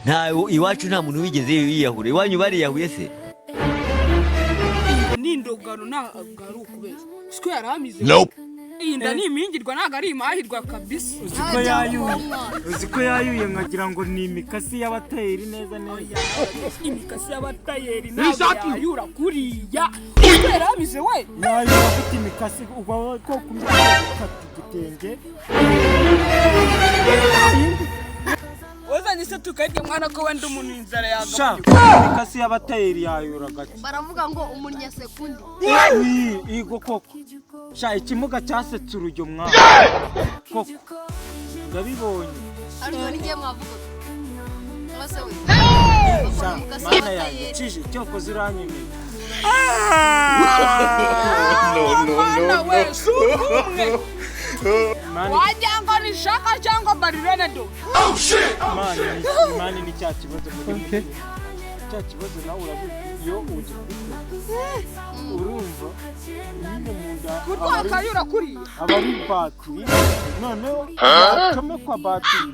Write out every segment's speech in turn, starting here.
Nta iwacu, nta muntu wigeze yiyahura. Iwanyu bariyahuye se? Ni indogano, ntabwo ari ukubeshya, siko yari amize. Iyi nda ni imingirwa, ntabwo ari imahirwa kabisa. Uzi ko yayuye, uzi ko yayuye, nkagira ngo ni imikasi y'abatayeri neza neza. Imikasi y'abatayeri ntabwo yayura kuriya, siko yari amize we. Yayura afite imikasi, ubwo ko gukata igitenge. Wazanye se tukarya mwana, ko wenda umuntu inzara Sha, yagabanyuka. Imikasi y'abatayeri yayura gake. Baravuga ngo umunya sekundi. Igo koko sha, ikimuga cyasetse urujyo mwana, koko ndabibonye. Ariko n'igihe mwavuga mwese we. Sha, Umukasi mana yanjye. y'abatayeri. Cije cyokoze uranyemeye. Mwana we, si umwe. Mani. Wagira ngo ni shaka cyangwa barirenedo. Mani, mani, ni cya kibazo muri cya kibazo nawe urabizi, iyo ugifite urumva nyine mu nda Kurwo akayura kuriya. Aba ari batiri, noneho yacomekwa batiri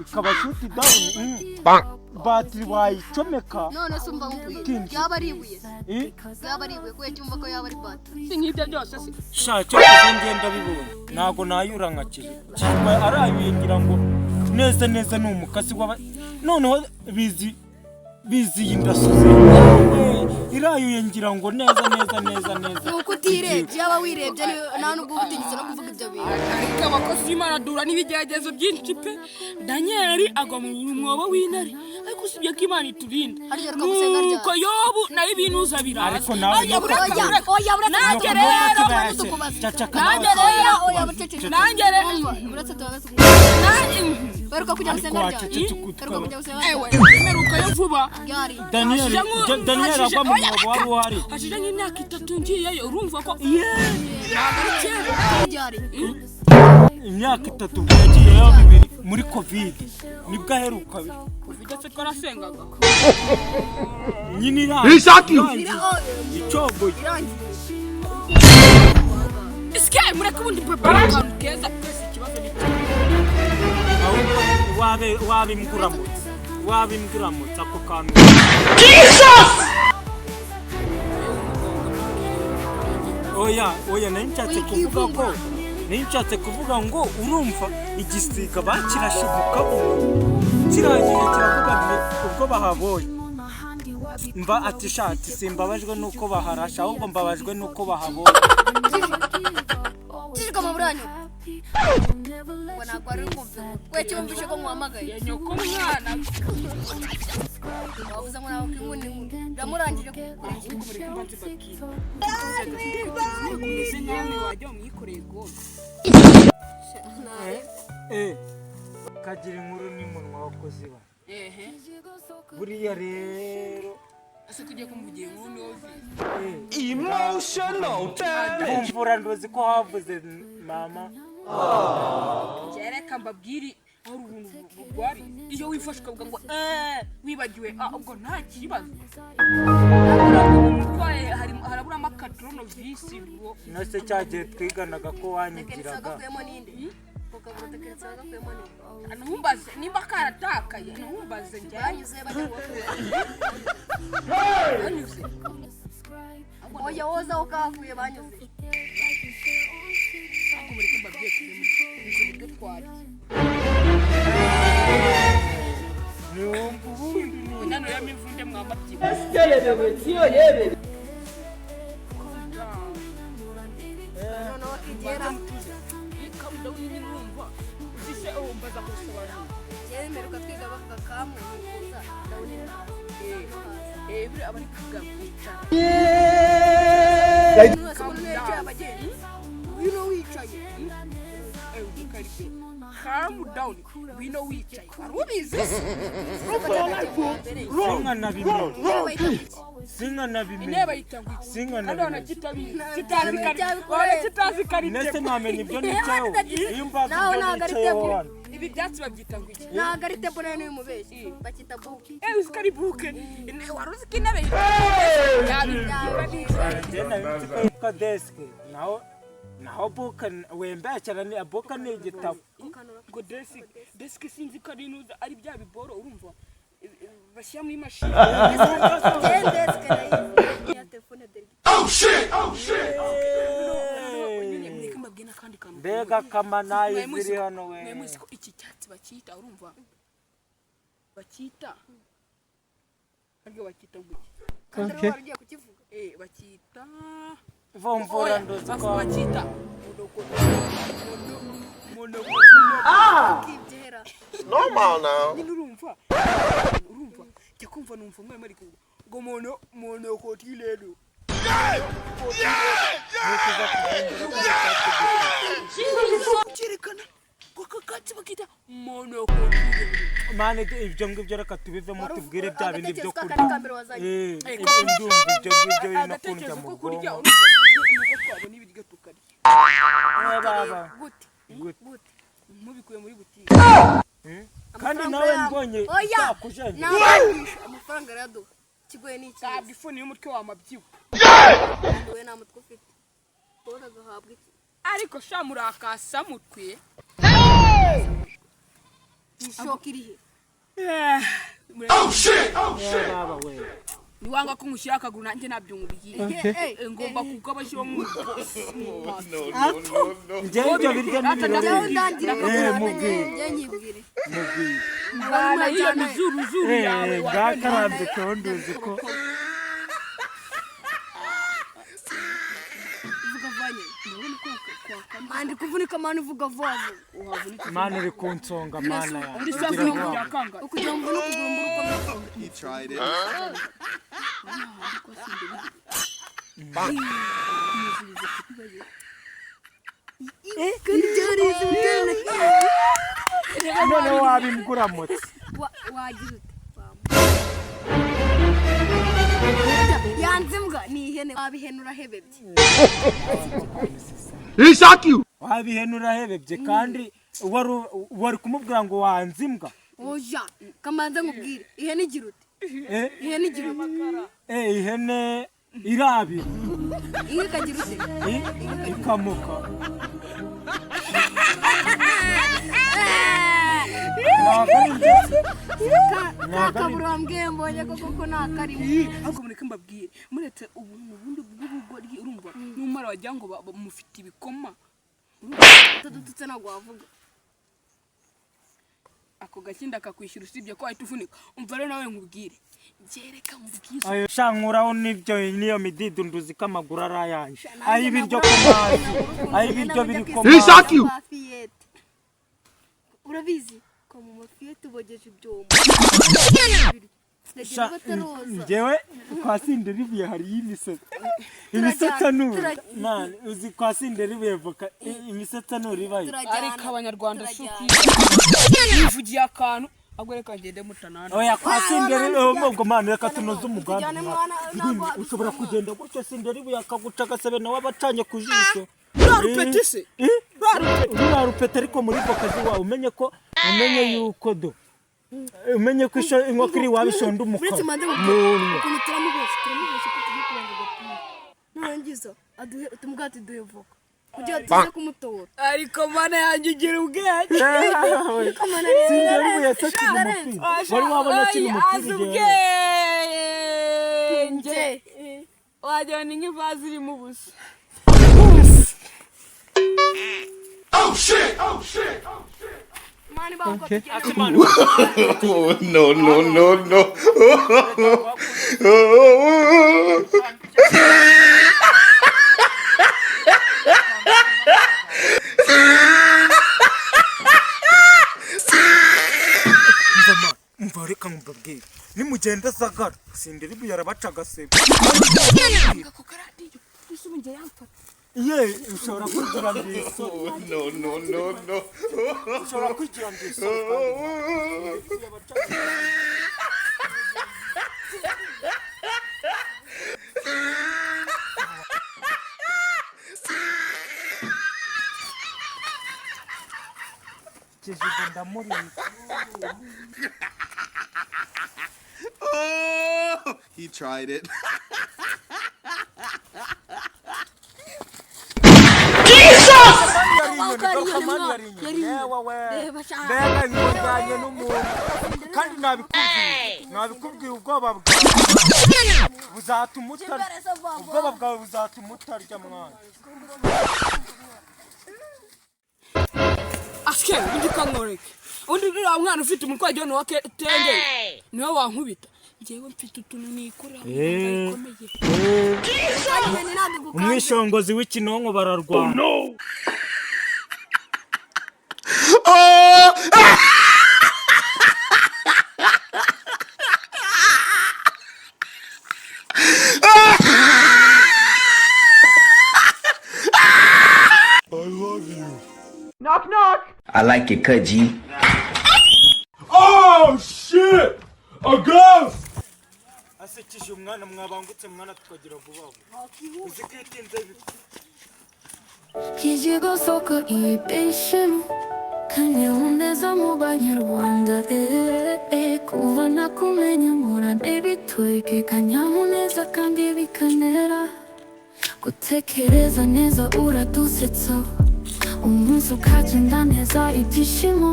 ikaba shut down, batiri wayicomeka None se umva nkubwire. Ikinjira. Yaba ari ibuye. Eh? Yaba ari ibuye kubera cyumva ko yaba ari batiri. Si nk'ibyo byose se? Sha, cyokoze ngenda bibonye, ntabwo nayura nka kiri cyitwa arayuye, ngira ngo neza neza ni umukasi w'aba. Noneho bizi bizi iyi ndasuze irayuye, ngira ngo neza neza neza neza. Ni uko utirebye, yaba wirebye nta nubwo uba utinyutse no kuvuga ibyo bintu. Ariko abakozi b'Imana duhura n'ibigeragezo byinshi pe. Daniyeli agwa mu mwobo w'intare, ariko usibye ko Imana iturinda. Harya reka gusenga ryari? Nuko Yobu nayo ibinuza biraza. Ariko nawe Oya, bureka, Oya, bureka. oya, bureka. Nanjye rero Tubanze tukubaze. Cacaka. Nanjye Oya, rero oya, buceceke. Nanjye rero Umva, uretse tubanze tukubaze. Nanjye Baheruka kujya Ariko gusenga ryari? wacecetse ukutwa. Baheruka kujya gusenga Ewe, ryari? mperukayo vuba. Ryari? Daniyeli. Hashize Daniyeli agwa mu oya, mwobo, wari uhari? Hashize nk'imyaka 3 ngiyeyo, urumva ko ntabwo ari kera. Ryari? Imyaka 3, ubwo yagiyeyo 2 muri COVID nibwo aheruka. Covid se twarasengaga? Nyine irangiye icogoye. Irangiye. Isike mureke, ubundi papa ari akantu keza twese, ikibazo ni kimwe. Ahubwo wabe wabimbwiramutse, wabimbwiramutse ako kantu. Oya, oya, nari nshatse kuvuga ko nari nshatse kuvuga ngo urumva igisiga bakirashe mu kabuga, kirangije kiravuga ngo ubwo bahabonye mba ati shati simbabajwe nuko baharashe, ahubwo mbabajwe nuko bahabonye. Cishika mu buranyo. Ngo ntabwo ari kumva. We cyumvishe ko nkuhamagaye. Ya nyoko mwana. Wavuze ngo ntabwo inkuni ndamurangije kukurikira. Ariko mureke mbanze mbabwire, umeze nkawe wajya mwikoreye gome. Eh, kagira inkuru n'umunwa wakoze ba Ehe. Buriya rero Ese tugiye kumuvugira inkuru niwo uzizi? Emotional damage. Kumvura ndozi ko havuze mama. Reka mbabwire, hari ubuntu bugwari iyo wifashe ukavuga ngo eee wibagiwe, ah, ubwo nta kibazo. Umutwaye haraburamo akatoronovisi ngo. Nose cya gihe twiganaga ko Tekereza wanyigiraga. wagakuyemo ninde? Ukabura tekereza wagakuyemo ninde? Ntumbaze nimba karatakaye, ntumbaze njyewe. Banyuze bajya kubakuye. Banyuze. Oya, woza aho kavuye banyuze. Ariko mureke mbabwire, turi mu uburyo twari. Niwumva ubundi ni Inano y'amivunde mwamabyibushye. Noneho igera. Calm down nyine, urumva uzise uwo mbaza kubisobanura. Kera mperuka twiga bavuga kamu kuza ndabona iri. Eh, buriya aba ari kuvuga kwicara. Umuntu wese umuntu yicaye abagenda. Uyu ni uwicaye. Calm down, ngwino wicaye, wari ubizi se? Sinkanabimenya, sinkanabimenya. Intebe bayita ngo iki? Sinkanabimenya. Kandi ubona kitabizi, kitazi kari Byabikora. ubona kitazi kari. Nese ntamenya ibyo nicayeho iyo mbaza Nawe ibyo ntabwo ari nicayeho table. hano. Ibi byatsi babyita ngo iki? Ntabwo ari table nayo n'uyumubeshyi. Bakita buke. Eh, uzi ko ari buke? Wari uzi ko intebe yabibyimba neza? Njye nari nzi ko yitwa desk, naho buka wembekera ni buka, ni igitabo. Kanura. Ngo desk, desk sinzi ko ari inuza, ari bya biboro, urumva, bashyira muri mashini. Njye desk nayizi ya telefone deri. Nyine mureke mbabwire n'akandi kantu. Mbega kamanayi Mwe muzi ziri ko- hano we. Mwe muzi ko iki cyatsi bacyita, urumva, bacyita, harya bacyita ngo iki? Kandi rero wari ugiye kukivuga. Bacyita Vomvura Oya, ndozi bafu ko bacyita mono. Kibyera. Normal now. Nyine urumva jya kumva numva umwe ari kuvuga ngo mono monokotileno. Cyerekana ngo aka katsi bakita monokotileno. Mane, ibyo ngibyo reka tubivemo, tubwire bya bindi byo Agatekerezo kurya. kakandi ka mbere wazanye. Ndumva ibyo ngibyo biri no kundya Agatekerezo mu ko kurya, bwonko. urumva, nuko twabona ibiryo tukarya. Baba. Gute? Gute? Gute? Mubikuye muri butike. Kandi Amafaranga nawe yabo. mbonye Oya! utakujanye. Nabagisha amafaranga arayaduha. Ikigoye ni iki? Ntabwo ifuni y'umutwe wamabyiwe. Wowe nta mutwe ufite. Paul agahabwa iki? Ariko sha murakasa mutwe. Ishoka iri he? Baba we. Niwanga ko nkushyira akaguru, nanjye ntabyo nkubwiye. Ngomba kugabashyiramo. Njyewe ibyo biryo Njyewe n'ibirori. ndangire Mubwire. njye nyibwire. Mubwire. Bana iyo mizuru zuru yawe. Bwakarambye nduzi ko Uvuga vanye. Mani kuvunika, mani uvuga vuba vuba. Mana uri kunsonga, mana yanjye. Uri safu Ugira vuba. yakanga. Ukugira ngo mvune ukuguru mbure uko mbivuga. He tried it. Kandi byarize bitewe Noneho wabimbwa uramutse. Wagira ute? Yanze imbwa ni ihene, wabihenura hebebye. Wabihenura hebebye, kandi wari kumubwira ngo wanze imbwa. Oya, kamanze nkubwire, ihene igira ute? Eh, Ihene igira ute? Ihene irabira. Inka ikagira ute? Ikamuka. Ntabwo ari inzozi. Ka kaburo wambwiye mbonye ko koko nta karimo. Ahubwo mureke mbabwire, muretse ubu ubundi bw'ubugoryi, urumva, n'umara wagira ngo mufite ibikoma. Utadututse ntabwo wavuga. Ako gakinda kakwishyura, usibye ko wahita uvunika. Umva rero nawe nkubwire, byereka nkubwire. Ayo sha, nkuraho n'ibyo n'iyo midido, nduzi ko amaguru ari ayanje, ay'ibiryo ku mazi, ay'ibiryo biri ku mazi. Mafiyete urabizi ko mu mafiyete bogeje ibyombo. Sha, Ndagira bataroza. njyewe kwa Sinderibuye hariyo imisetso, imisetsanura. Man, uzi kwa Sinderibuye voka imisetsanura ibayo. Ariko abanyarwanda si Turajyana. ukwiye yivugiye akantu, ahubwo reka ngende mutanana. Oya, kwa Sinderibuye ubwo, man, reka tunoze umugambi. Tujyane Mwana. mwana, ntabwo Ushobora kugenda gutyo, Sinderibuye akaguca agasebe, nawe abacanye ku jisho. Rwa rupeti se? Eh? Ruriya rupeti, ariko muri voka ziwawe umenye ko, umenye yuko do umenye ko inkoko iri iwawe ishonda Uretse umukara manze munwa. ukuntu turamuboshye ko tugiye kubanza agapira, nurangiza aduhe tumubwira ati duhe voka kugira ngo tuze kumutora. Ariko mana yanjye, ugira ubwenge. Sinderibuye se akina umupira? Wari wabona akina umupira Azi igihe ubwenge, wagira ni nk'ivaze irimo ubusa. Mani bavuga tugende. Oh, no, no, no, no. Umva ma, umva, reka nkubabwire, nimugenda zagara, Sinderibuye arabaca agasebe. Ako karadiyo ese ubu njye yamfata? Ye, ushobora kwigira ndisoni. No, no, no, no. Ushobora kwigira ndisoni kandi Sinderibuye abaca agasebe. Kijigo ndamurika. Oh, he tried it. ko ari Garuka inyoni mani mwa yari inyoni. yari inyoni. Yewe we. Reba sha. Mbega ngujyanye n'umuntu kandi nabikubwiye ubwoba bwawe buzatuma utarya, ubwoba bwawe buzatuma utarya mwana. Asike undi kankoreke undi uriya mwana ufite umutwe wagira ngo tenge niwe wankubita. Njyewe mfite utuntu nikorera mu ibanga rikomeye. Kandi inyoni ntabwo igukanze. Umwishongozi w'ikinonko bararwana. I like it cut, G. Asekije umwana mwabangutse mwana tukagira vuba vuba uzi ko itinze. Kijigo soko ibishimo Kanyamuneza mu banyarwanda eh, eh, kuva nakumenya mpora n'ibitwenge kanyamuneza kandi bikanera gutekereza neza uradusetsa umunsi ukagenda neza ibyishimo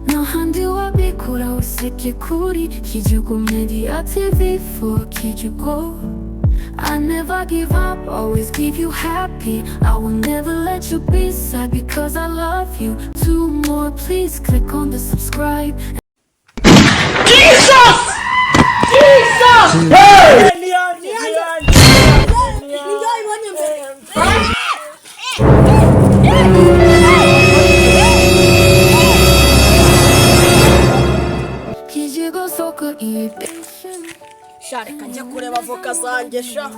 nta handi wabikura usibye kuri Kijigo Media TV for Kijigo. I never give up, always keep you happy. I will never let you be sad because I love you. Two more, please click on the subscribe. Niyanjye, niyanjye. Nibyo wabibonye mbere. Kijigo soko ibishimo Sha reka njye kureba avoka zanjye sha.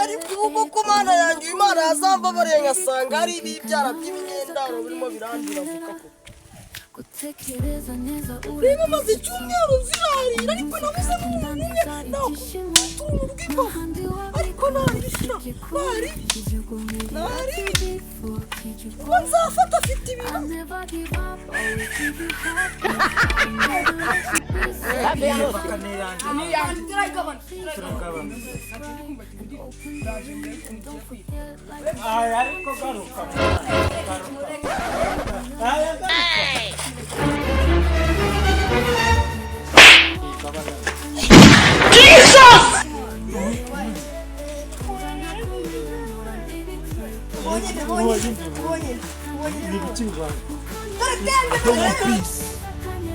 Ariko ubu ko Mana yanjye Imana yazambabariye ngasanga ari ibibyara by'imyendaro birimo birandura avoka koko. Gutekereza neza. Niba maze icyumweru nzirarira ariko nabuze n'umuntu umwe nakutuntu rw'imbavu ariko narisha nari nari ubwo nzafata afite ibiro. I never give up, always keep you happy. I never let you be sad. Voka niyanjye. Turayigabana. Turagabana. Don't forget, like Aya ariko garuka mwana, garuka. Aya garuka. Bonyine bonyine bonyine. Ni ibiki bibaye? Dore tembe dore.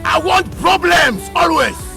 I want problems always.